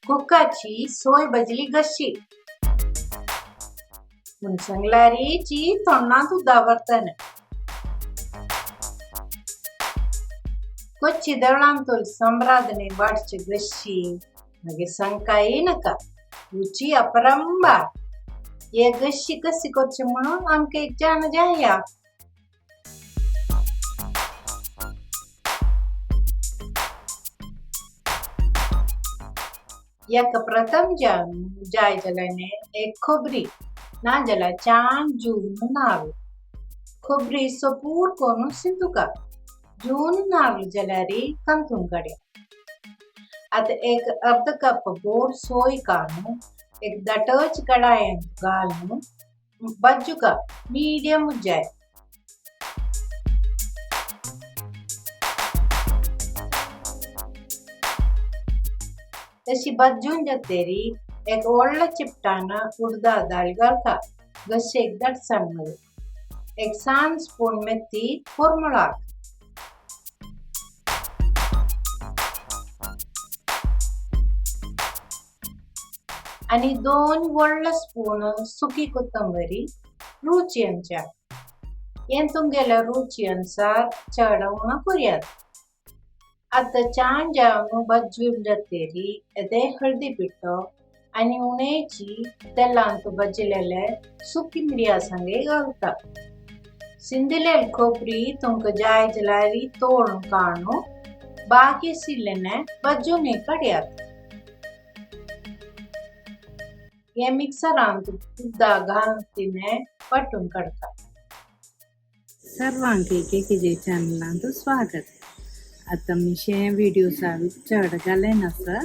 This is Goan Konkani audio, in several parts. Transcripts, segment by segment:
कुकाची सोय भजली गशी मुनसंगलारीची तोंडांत उद्दा कोच्ची देवळांतोल सम्रादने वाडचे गशी मागीर सांगकाय नाका रुची अपरंबार. हे गशी कशी करची म्हणून आमकां एक जाण जाया. एका प्रथम जाय जाल्यार एक खोबरी ना जाल्यार छान जून नारळ खोबरी सोपूर करून शिंदुका जून नारळ जाल्यार कंतून काड्या. आतां एक अर्द कप बोर सोय काडून एक दाटच कडायेंत घालून भाजूका मिडियम उज्यार. तशी भाजून जातरी एक व्हडल्या चिपटान उडदा दाळ घालता गशेक दाटसाण मध्ये एक सान स्पून मेथी कोरमळाक. आनी 2 व्हडले स्पून सुकी कोथंबरी रुची अनुसार. हें तुमगेल्या रुची अनुसार चड उणो करयात. आतां छान जावन भाजून जातरी येदे हळदी पिठो आनी उणेची तेलांत भाजलेले सुकी मिरयां घालता. शिंदलेली खोबरी तुमकां जाय जाल्यार तोडून काडून बाकी आशिल्लें भाजून काडयात. हे मिक्सरांत उदक घालून तिणें वांटून काडटा. सर्वांक के चॅनलांत स्वागत. आतां मी शे व्हिडिओ चड घाले नासा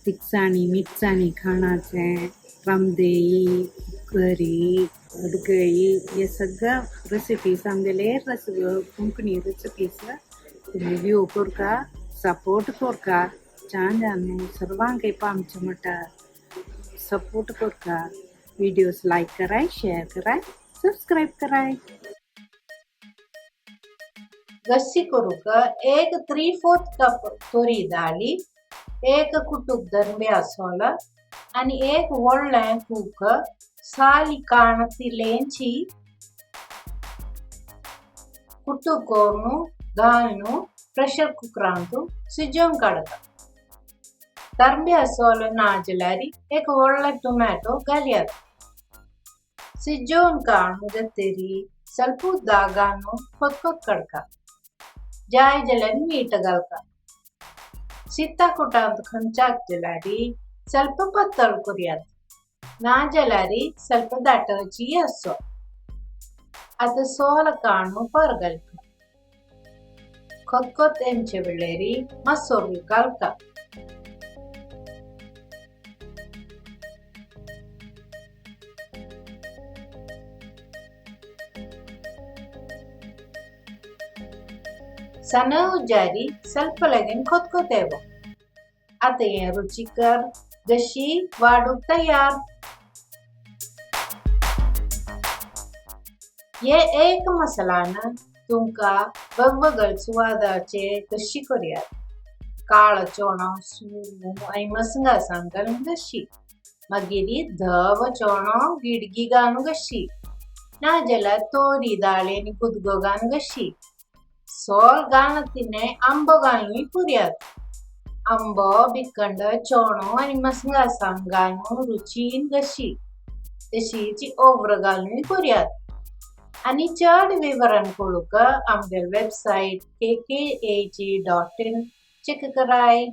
तिखसाणी मिरसाणी खाणाचें रामदेई करी अडगळी हे सगळ्या रेसिपीज आमगेले रेसिपी कोंकणी रेसिपीज तुम्ही व्यू करका सपोर्ट करका छान जावन सर्वांक आमचे म्हणटा सपोर्ट करका. व्हिडिओज लायक कराय, शेअर कराय, सबस्क्राईब कराय. गस्सी करूक एक 3/4 कप तोरी दाळी, एक कुटूक दरंब्या सोल आनी एक व्हडलें कूक साली काण तिलेंची कुटूक करून घालून प्रेशर कुकरांत शिजोवन काडता. दरंब्या सोल ना जाल्यार एक व्हडलें टोमॅटो घालयात. शिजोवन काडून जातरी ಸ್ವಲ್ಪ उदक घालून खतखत काडका. जाय जाल्यार मीठ घालता. शिता कुटांत खंयच्याक जाल्यार ಸ್ವಲ್ಪ पातळ करयात ना जाल्यार ಸ್ವಲ್ಪ दाटची आसचो. आतां सोल काडून पर घालता. खतखत येवचे वेळेर मसोर घालता. सण उज्यारी ಸ್ವಲ್ಪ लगीन खतखतेवप. आतां हें रुचीकर गशी वाडूंक तयार. हे एक मसालान तुमकां वेगवेगळे सुवादाचे गशी करयात. काळो चणो सूप आनी मसंगा घालून गशी, मागीर धवो चणो गिडगी घालून गशी, नाजाल्यार तोरी दाळी आनी गुदगो घालून गशी. सोल घालून तिणें आंबो घालूनय पुरयात. आंबो भिकंड चणो आनी मसंगा घालून रुचीन गशी. तशीच ओवर घालूनय करयात. आनी चड विवरण कळूंक आमगेले वेबसायट kkag.in check कराय.